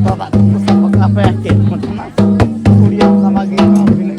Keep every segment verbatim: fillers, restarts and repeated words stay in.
ᱵᱟᱵᱟ ᱛᱟᱠᱚ ᱥᱟᱵ ᱟᱠᱟᱫ ᱯᱮ ᱪᱮᱫ ᱢᱚᱡᱽ ᱠᱟᱱᱟ? ᱠᱩᱲᱤ ᱦᱚᱯᱚᱱ ᱥᱟᱢᱟᱜ ᱜᱮ ᱱᱚᱣᱟ ᱵᱷᱤᱱᱟᱹ᱾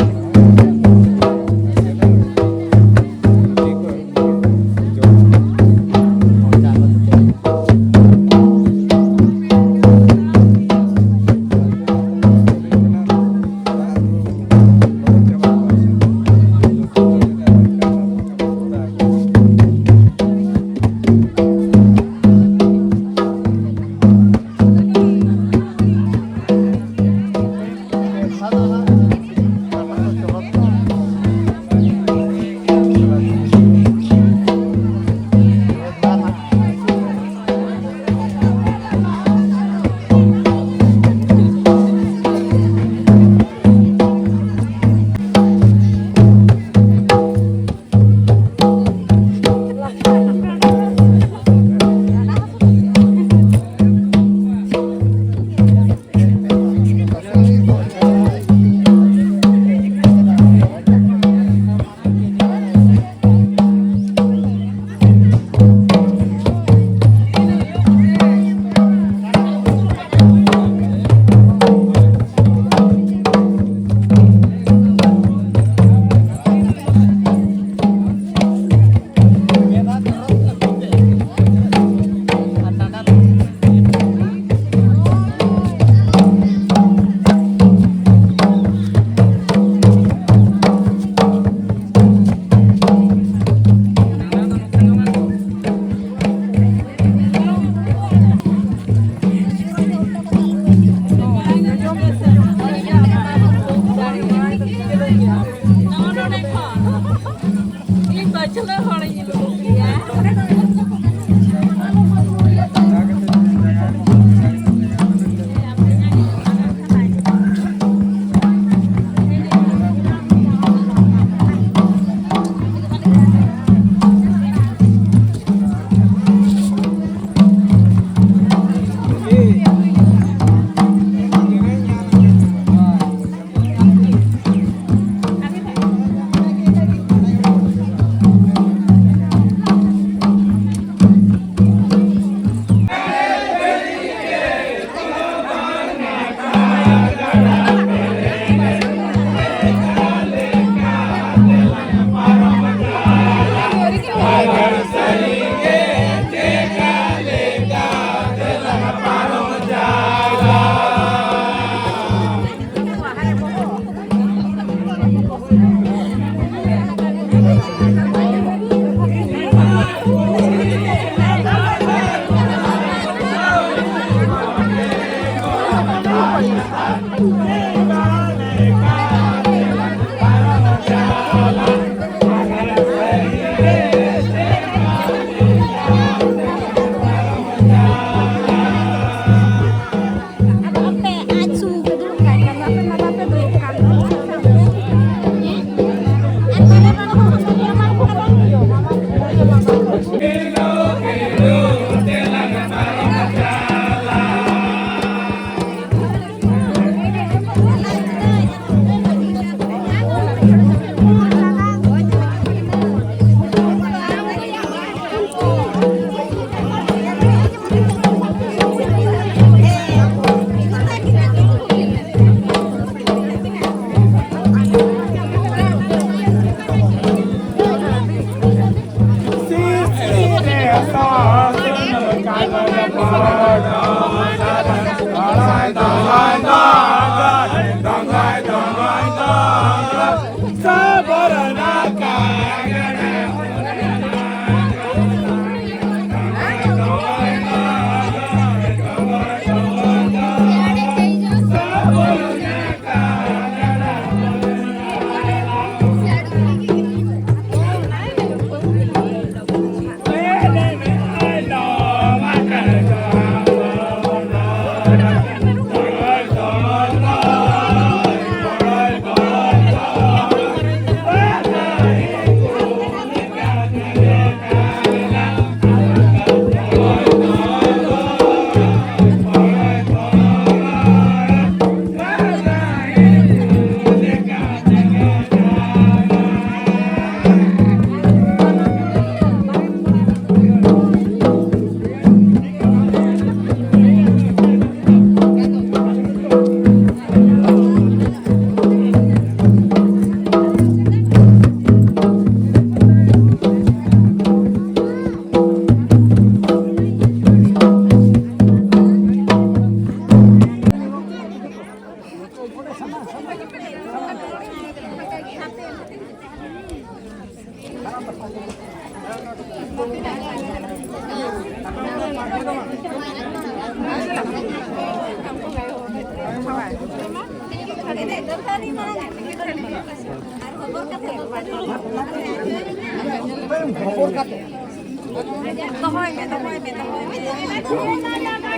ᱫᱚᱦᱚᱭ ᱢᱮ, ᱫᱚᱦᱚᱭ ᱢᱮ, ᱫᱚᱦᱚᱭ ᱢᱮ᱾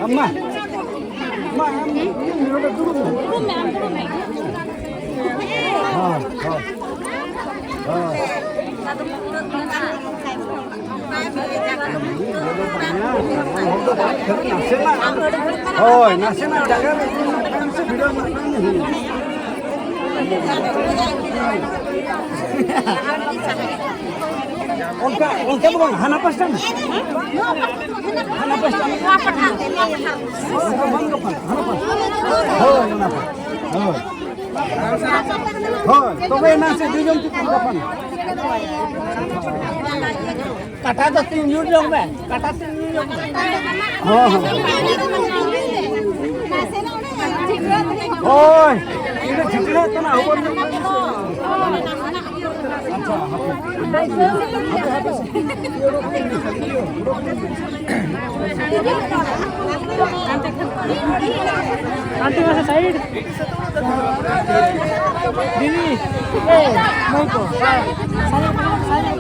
ᱟᱢ ᱢᱟ, ᱢᱟ, ᱟᱢ ᱱᱚᱰᱮ ᱫᱩᱲᱩᱵ ᱢᱮ᱾ ᱫᱩᱲᱩᱵ ᱢᱮ, ᱟᱢ ᱫᱩᱲᱩᱵ ᱢᱮ᱾ ᱦᱳᱭ, ᱦᱳᱭ, ᱦᱳᱭ᱾ ᱦᱳᱭ, ᱱᱟᱥᱮᱱᱟᱜ ᱡᱟᱭᱜᱟ ᱨᱮ ᱵᱷᱤᱲ ᱧᱚᱜ ᱠᱟᱱ ᱥᱮ᱾ ᱚᱱᱠᱟ, ᱚᱱᱠᱟ ᱫᱚ ᱵᱟᱝ, ᱦᱟᱱᱟ ᱯᱟᱥᱴᱟ ᱢᱮ᱾ ᱦᱟᱱᱟ ᱯᱟᱥᱴᱟ ᱢᱮ᱾ ᱚᱱᱠᱟ ᱵᱟᱝ ᱜᱟᱯᱟᱱ, ᱦᱟᱱᱟ ᱯᱟᱥᱴᱟ᱾ ᱦᱳᱭ, ᱚᱱᱟ ᱯᱟᱥᱴᱟ᱾ ᱦᱳᱭ᱾ ᱦᱳᱭ, ᱛᱚᱵᱮ ᱮᱱᱟᱝ ᱥᱮ ᱫᱩ ᱡᱚᱱ ᱪᱮᱛᱟᱱ ᱜᱟᱯᱟᱱ᱾ ᱠᱟᱴᱟ ᱫᱚ ᱛᱤᱱ ᱡᱳᱨ ᱡᱚᱝ ᱢᱮ, ᱠᱟᱴᱟ ᱛᱤᱱ ᱡᱳᱨ ᱡᱚᱝ ᱢᱮ᱾ ᱦᱚᱸ, ᱦᱚᱸ᱾ ᱦᱳᱭ, ᱤᱧ ᱫᱚ ᱡᱷᱤᱴᱲᱟᱹᱜ ᱠᱟᱱᱟ, ᱦᱚᱯᱚᱱ ᱧᱚᱜ ᱢᱮ᱾ ᱟᱪᱪᱷᱟ, ᱦᱟᱯᱮ᱾ ᱦᱟᱯᱮ, ᱦᱟᱯᱮ᱾ ᱟᱱᱴᱤ ᱢᱟᱥᱮ ᱥᱟᱭᱤᱰ᱾ ᱫᱤᱫᱤ, ᱮ, ᱢᱟᱹᱭ ᱠᱚ, ᱥᱟᱭᱤᱰ, ᱥᱟᱭᱤᱰ᱾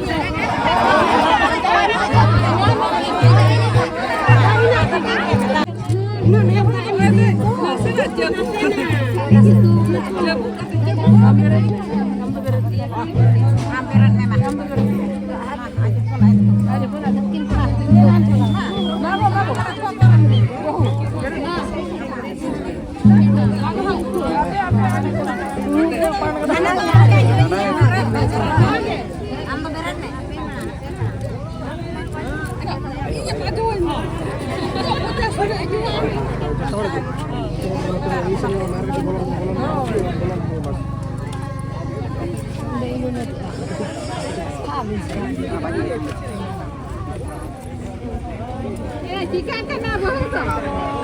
ᱪᱤᱠᱟᱹᱜ ᱠᱟᱱᱟ ᱵᱟᱹᱦᱩ ᱫᱚ?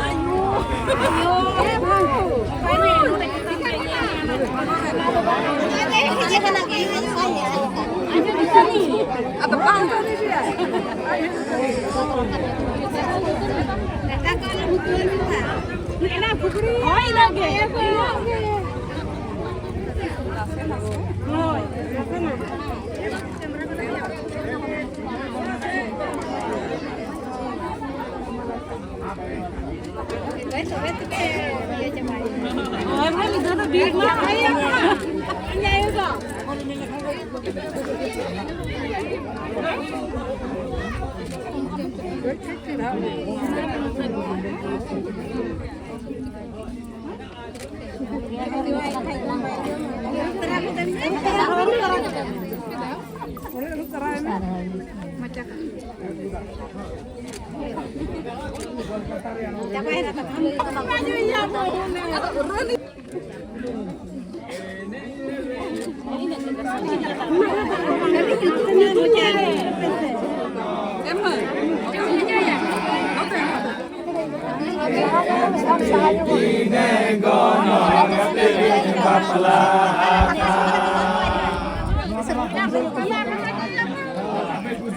ᱟᱭᱳ, ᱟᱭᱳ, ᱮ ᱵᱟᱹᱦᱩ, ᱚᱠᱟᱭ ᱱᱟᱭ? ᱱᱚᱰᱮ ᱪᱤᱠᱟᱹᱜ ᱠᱟᱱᱟ? ᱟᱫᱚ ᱵᱟᱝ ᱫᱚ ᱫᱟᱠᱟ ᱠᱚ ᱟᱞᱚᱢ ᱩᱛᱩ ᱟᱹᱧ ᱠᱟᱱᱟ᱾ ᱦᱳᱭ, ᱤᱱᱟᱹ ᱜᱮ᱾ ᱦᱳᱭ, ᱱᱟᱥᱮ ᱱᱟᱜ᱾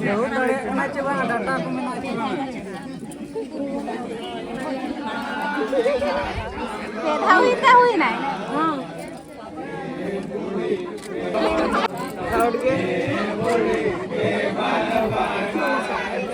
ᱫᱟᱹᱲ ᱫᱟᱲᱮᱭᱟᱜ ᱠᱟᱱᱟ ᱪᱮ ᱵᱟᱝ, ᱰᱟᱴᱟ ᱠᱚ ᱢᱮᱱᱟᱜᱼᱟ ᱪᱮ ᱵᱟᱝ? ᱯᱮ ᱫᱷᱟᱣ ᱦᱩᱭ ᱛᱮ ᱦᱩᱭᱱᱟᱭ᱾ ᱠᱷᱟᱲ ᱜᱮ᱾